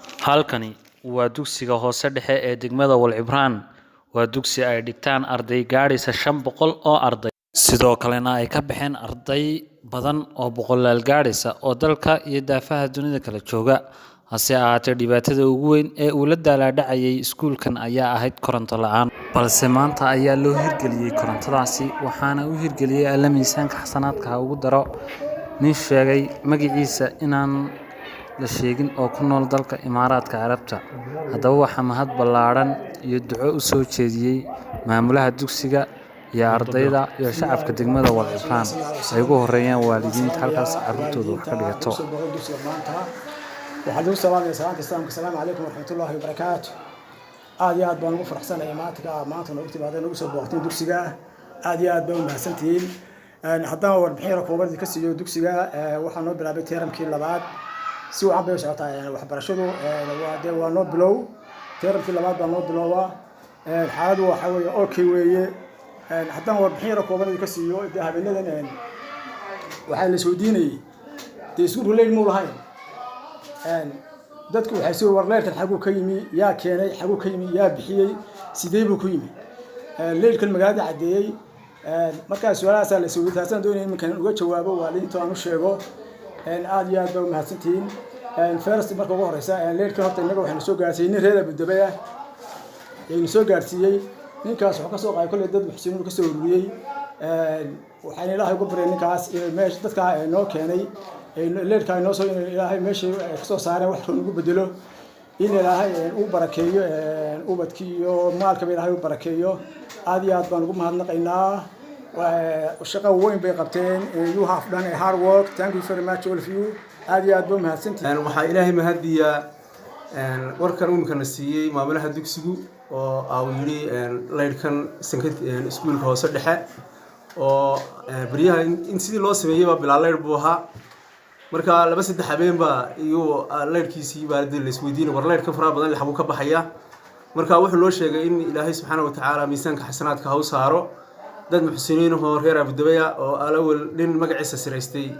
Halkani waa dugsiga hoose dhexe ee degmada Walcibraan. Waa dugsi ay dhigtaan arday gaadhaysa 500 oo arday. Sidoo kalena ay ka baxeen arday badan oo boqolaal gaadhaysa oo dalka iyo daafaha dunida kala jooga. Hase ahaatee, dhibaatada ugu weyn ee uu la daalaa dhacayay iskuulkan ayaa ahayd koronto la'aan. Balse maanta ayaa loo hirgeliyay korontadaasi, waxaana u hirgeliyay Alle miisaanka xasanaadka ha ugu daro nin sheegay magaciisa inaan la sheegin oo ku nool dalka Imaaraadka Carabta. Haddaba waxaa mahad ballaadhan iyo duco u soo jeediyey maamulaha dugsiga iyo ardayda iyo shacabka degmada Walcibraan ay ugu horeeyaan waalidiinta halkaas carruurtooda wax ka dhigato. Waxaan ugu salaamaya salaanta Islaamka: asalaamu calaykum waraxmatullaahi wabarakaatu. Aad iyo aad baan ugu faraxsanahay maanta noogu timaadeen, nagu soo booqteen dugsiga. Aad iyo aad baan u mahadsantihiin. Haddaan warbixin yar kooban idinka siiyo dugsiga, waxaa noo bilaabay teeramkii labaad. Si wacan bay u socotaa waxbarashadu. Waa dee waa noo bilow, teeramkii labaad baa noo bilowaa. Xaaladu waxa weeye okay weeye. Haddaan warbixin yar kooban idinka siiyo, dee habeenadan waxaa la isweydiinayay, dee iskuulku leyn muu lahayn. Dadku waxay soo war leyrkan xaguu ka yimi, yaa keenay, xaguu ka yimi, yaa bixiyey, sidee buu ku yimi leyrkan magaalada caddeeyey? Markaa su-aalahaasaa la isweydiiyey, taasaan doonaya iminkan uga jawaabo waalidiinta, aan u sheego. Aad iyo aad baa umahadsantihiin. First, marka ugu horeysa, leyrkan horta innaga waxaynu soo gaarsiiyey nin reer Abudabay ah yaynu soo gaarsiiyey. Ninkaas wuxuu kasoo qaaday kolley dad muxsiniin kasoo ururiyey. Waxayna Ilaahay uga baryay ninkaas meesha dadkaa noo keenay leyrkaa inoo soo, in Ilaahay meeshii kasoo saareen wax run ugu bedelo, in Ilaahay u barakeeyo ubadkii iyo maalkaba, Ilaahay u barakeeyo. Aad iyo aad baan ugu mahadnaqaynaa. Shaqo weyn bay qabteen. You have done a hard work. Thank you very much, all of you. Aad iyo aad baa umahadsantihiin. Waxaa Ilaahay mahadiyaa warkan imikana siiyey maamulaha dugsigu oo uu yidhi laydhkan sanka iskuulka hoose dhexe oo beryaha in sidii loo sameeyey baa bilaa laydh buu ahaa. Marka laba saddex habeen baa iyuu laydhkiisii baa dee la isweydiinay, war laydhkan faraha badan xaguu ka baxaya? Marka wuxuu noo sheegay in Ilaahay subxaana watacaala miisaanka xasanaadka ha u saaro dad muxsiniin ahoo reer Abudabaya oo alawel nin magaciisa siraystay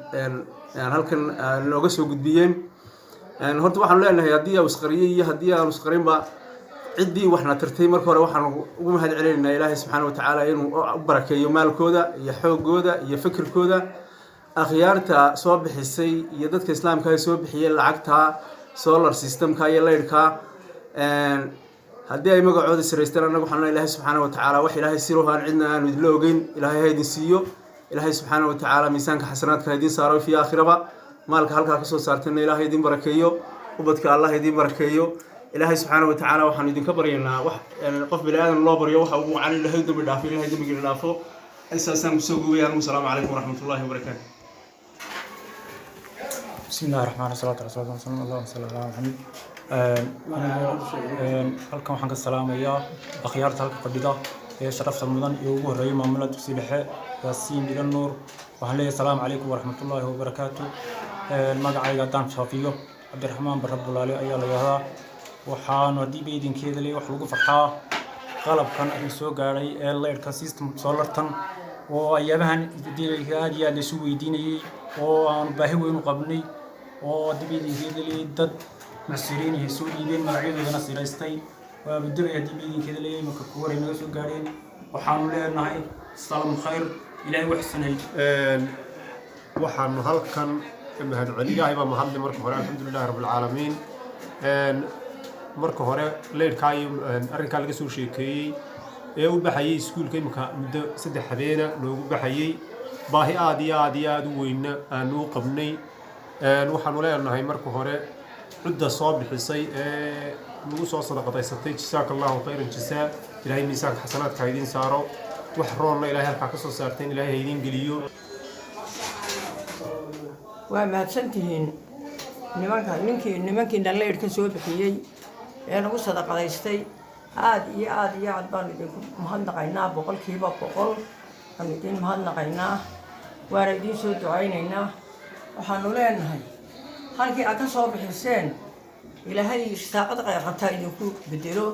halkan nooga soo gudbiyeen. Horta waxaanu leenahay, haddii aa isqariyey iyo haddii aanu isqarinba, ciddii waxna tartay marka hore waxaanu ugu mahad celinaynaa Ilaahay subxaana watacaala inuu u barakeeyo maalkooda iyo xoogooda iyo fikirkooda. Akhyaarta soo bixisay iyo dadka Islaamka ay soo bixiyeen lacagta solar systemka iyo laydhka, haddii ay magacooda siraystaan, annaga waxaan leenahay Ilaahay subxaana watacaala wax Ilaahay siruhu aan cidna aanu idinla ogeyn Ilaahay ha idin siiyo. Ilaahay subxaana watacaala miisaanka xasanaadka ha idin saaro fi aakhiraba. Maalka halkaa kasoo saartayna Ilaahay idin barakeeyo, ubadka Allah idin barakeeyo. Ilaahay subxaana watacaala waxaanu idinka baryaynaa wax qof bini aadan loo baryo waxa ugu wacan, Ilaahay dambi dhaafo, Ilahay dambigiina dhaafo. Intaasaan kusoo gubaya anigu. Asalaamu calaykum waraxmatullahi wabarakaatu. بسم الله الرحمن الرحيم، الصلاة والسلام على اللهم صل على محمد. Anigu halkan waxaan ka salaamayaa akhyaarta halka fadhida ee sharafta mudan iyo ugu horreeyay maamulaha dugsi dhexe Yaasiin Dhigan Nuur. Waxaan leeyahay asalaamu calaykum waraxmatullaahi wabarakaatu. Magacayga haddaan faafiyo, Cabdiraxmaan Barre Bulaale ayaa la yidhaahdaa. Waxaanu haddii ba idinkeeda leeyahay wax lagu farxaa qalabkan idin soo gaadhay ee leyrhka system solartan oo ayaabahan aad iyo aad laysu weydiinayay oo aanu baahi weyn u qabnay, oo dib idinkeeda leeyahay dad muxsiniin ay soo dhiibeen, magacyadoodana siraystay waa Abudabay. Haddii idinkeeda leeyahay marka ku horay naga soo gaadheen, waxaanu leenahay salaam khayr, Ilaahay waxsanay. Waxaanu halkan mahadceli, Ilaahay baa mahadle marka hore, alxamdulilahi rabbilcaalamiin. Marka hore leyrhkaa iyo arrinkaa laga soo sheekeeyey ee u baxayay iskuulka imika muddo 3 habeena noogu baxayay, baahi aad iyo aad iyo aada u weynna aanu u qabnay. Waxaanu leenahay marka hore cidda soo bixisay ee nagu soo sadaqadaysatay, jasaaka Allahu khayran jasaa. Ilaahay miisaanka xasanaadka ha idiin saaro. Wax roonna Ilaahay halkaa ka soo saarteen Ilaahay ha idiin geliyo. Waa mahadsantihiin nimanka, ninkii nimankiina leydhka soo bixiyey ee nagu sadaqadaystay. Aad iyo aad iyo aad baanu idinku mahadnaqaynaa, 100% baanu idiin mahadnaqaynaa, waana idiin soo ducaynaynaa. Waxaanu leenahay halkii aad ka soo bixiseen Ilaahay saaqad qayqabtaa idinku bedelo.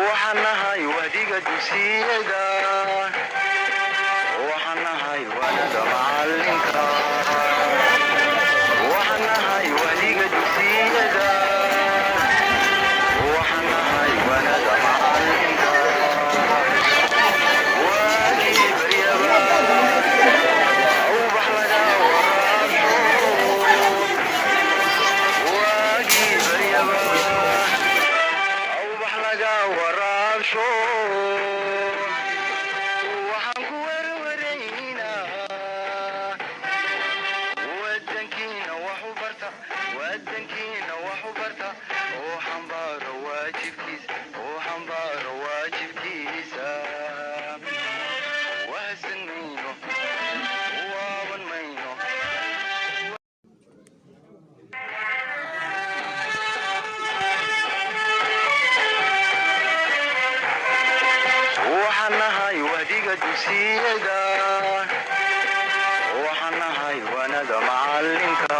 Waxaan nahay wahdiga dugsiyada. Waanada macalinka, waxaan nahay wahdiga dugsiyada. Waxaan nahay waanada macalinka, waagii baryaba ubax laga waraabsho, waagii baryaba ubax laga waraabsho. Waxaan ku werwaraynaa wadankiina wax u barta, wadankiina wax u barta oo xambaaro waajibkiisa, oo xambaaro waajibkiisa. Wahsan mayno, waaban mayno. Waxaan nahay wahdiga dugsiyada, waxaan nahay waanada macalinka.